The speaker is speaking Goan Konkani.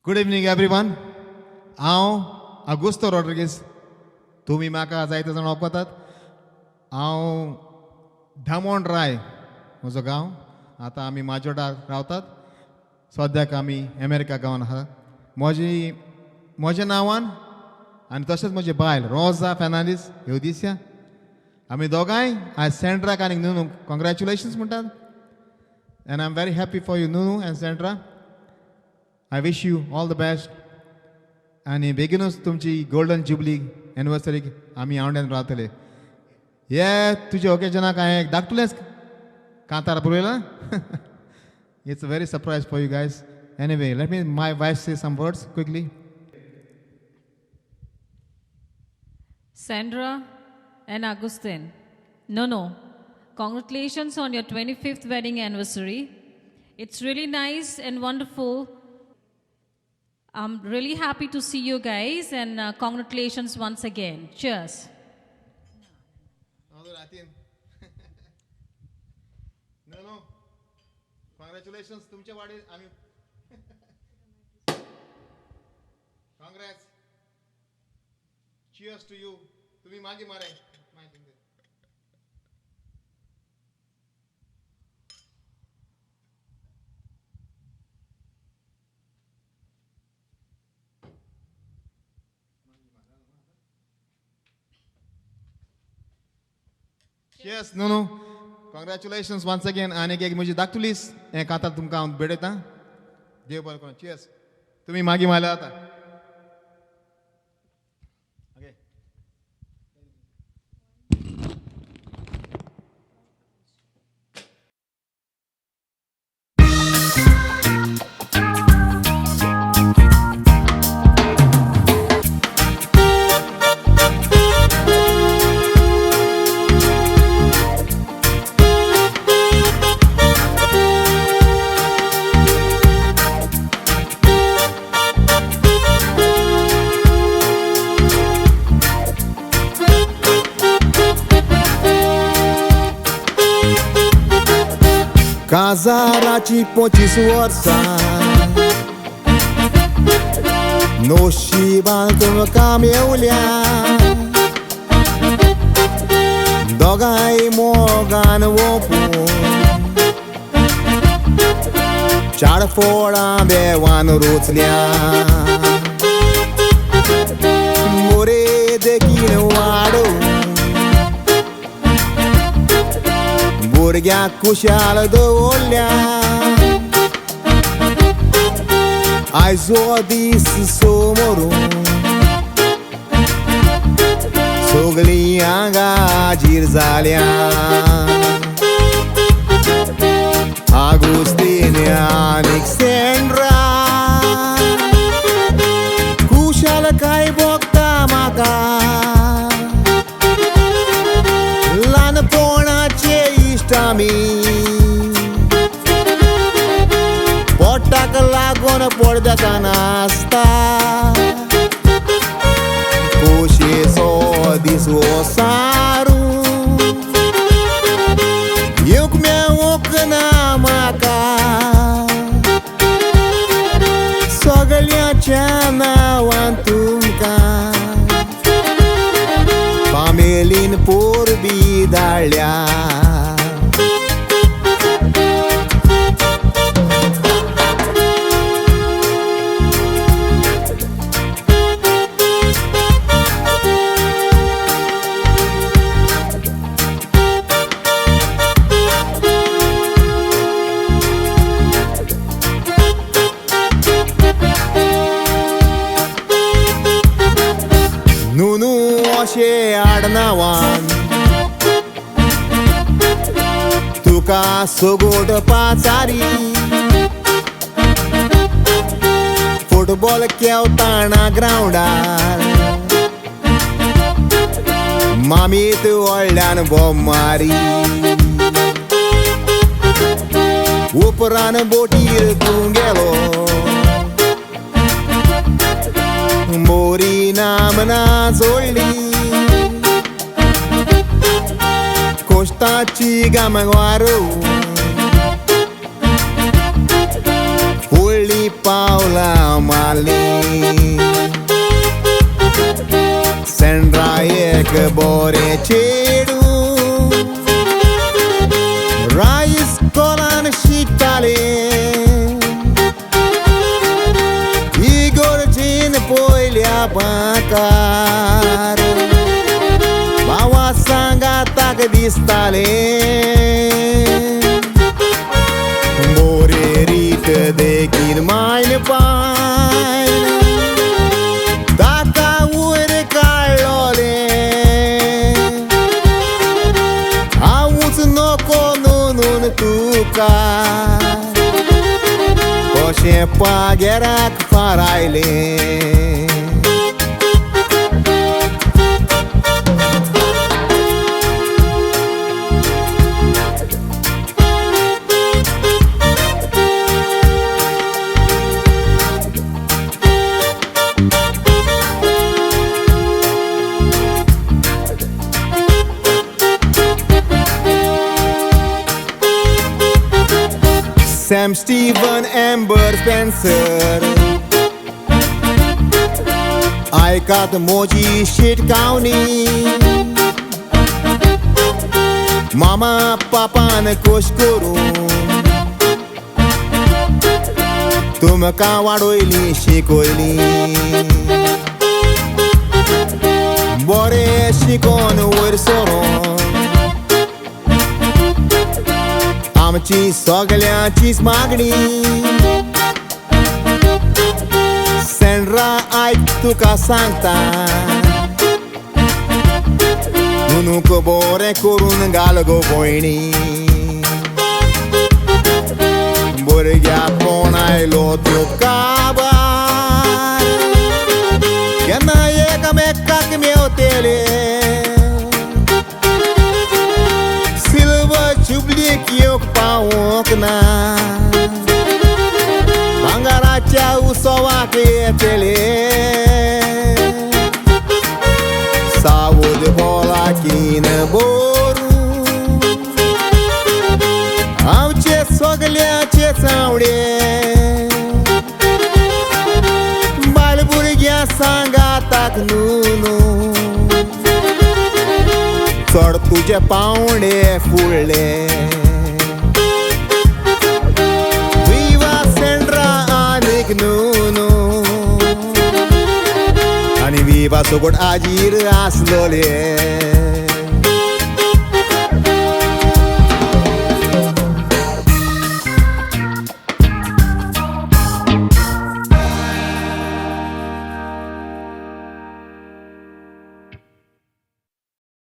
Good evening everyone. हांव आगुस्तो रॉड्रिगीस. तुमी म्हाका जायते जाण वळखतात. हांव धामोण राय म्हजो गांव. आतां आमी माजोडा रावतात. सद्याक आमी अमेरिका गांवान आसा. म्हजी म्हज्या नांवान आनी तशेंच म्हजी बायल रोजा फेर्नांडीस येवदिस्या, आमी दोगांय आयज सेंड्राक आनी नुनूक कॉंग्रॅच्युलेशन्स म्हणटात. And I am very happy for you Nunu and Sandra. I wish you all the best. आनी बेगीनूच तुमची गोल्डन जुबली एनिवर्सरीक आमी आवड्यान रावतले. हे तुज्या ओकेजनाक हांवें एक धाकटुलेंच कांतार बरयलां. It's a very surprise for you guys. Anyway, let me my wife say some words quickly. Sandra and Agustin. No. Congratulations on your 25th wedding anniversary. It's really nice and wonderful. I'm really happy to see you guys, and congratulations once again. Cheers. No, congratulations तुमच्या वाडी आमी कॉंग्रॅट्स. Cheers to you. तुम्ही मागे माराय. Cheers, Nunu. Congratulations once again. आनी एक म्हजी धाकटुलीस हें कांतार तुमकां हांव भेटयतां. देव बरें करूं. Cheers. तुमी मागीर मारल्या आतां. ओके. काजाराची 25 वर्सां नशिबान तुमकां मेवल्या. दोगांय मोगान ओपून चार फोळां देवान रोचल्या. मोरे देखीन वाडोवन भुरग्याक खुशाल दवरल्या. आयजो दीस समोरून सगळीं हांगा हाजीर जाल्या. आगुस्तीन आनीक सेंड्रा खुशालकाय भोगता म्हाका. ल्हानपणाचे इश्ट आमी पोटाक लागून पडद्याक नासता. खोशयेचो दीस हो सारू येवंक मेवूंक ना म्हाका. सगळ्यांच्या नांवान तुमकां फामिलीन पोरबी धाडल्या. नुनू अशें आडनांवान तुका सगोट पाचारी. फुटबॉल खेळताना ग्रावंडार मामीत व्हडल्यान बोम मारी. उपरान बोटीर तूं गेलो मोरी नामना जोडली. कोश्ताची गामवारो व्हडली पावलां मारलीं. सँड्रा एक बरें चेडूं राय स्कॉलान शिकतालें. इगोर्जीन पयल्या बांकार भावा सांगाताक दिसतालें. बोरे रीत देखीन मायन पायन ताका वयर काडलोलें. हांवूच नको न्हून तुका कशें पागेराक फारायलें. Sam, Steven, Amber, Spencer आयकात मोजी शिटकावणी. मामा पापान खोश करून तुमकां वाडयली शिकयली. बरें शिकोन वयर सरोन आमची सगळ्यांचीच मागणी. सँड्रा आयक तुका सांगता नुनूक बरें करून घाल गो भयणी. भुरग्या कोण आयलो त्यो काबार केन्ना एकामेकाक मेवतेले. सिल्वर जुबलीक येवंक पावोंक ना भांगराच्या उत्सवाक येतले. सावद बोलाकीन बोरू आमचे सगळ्याचे चावडे. बायल भुरग्यां सांगाताक न्हू चड तुजे पावणे फुडले. विवा सँड्रा आनीक न्हू आनी विवा सोगट आजीर आसलोले.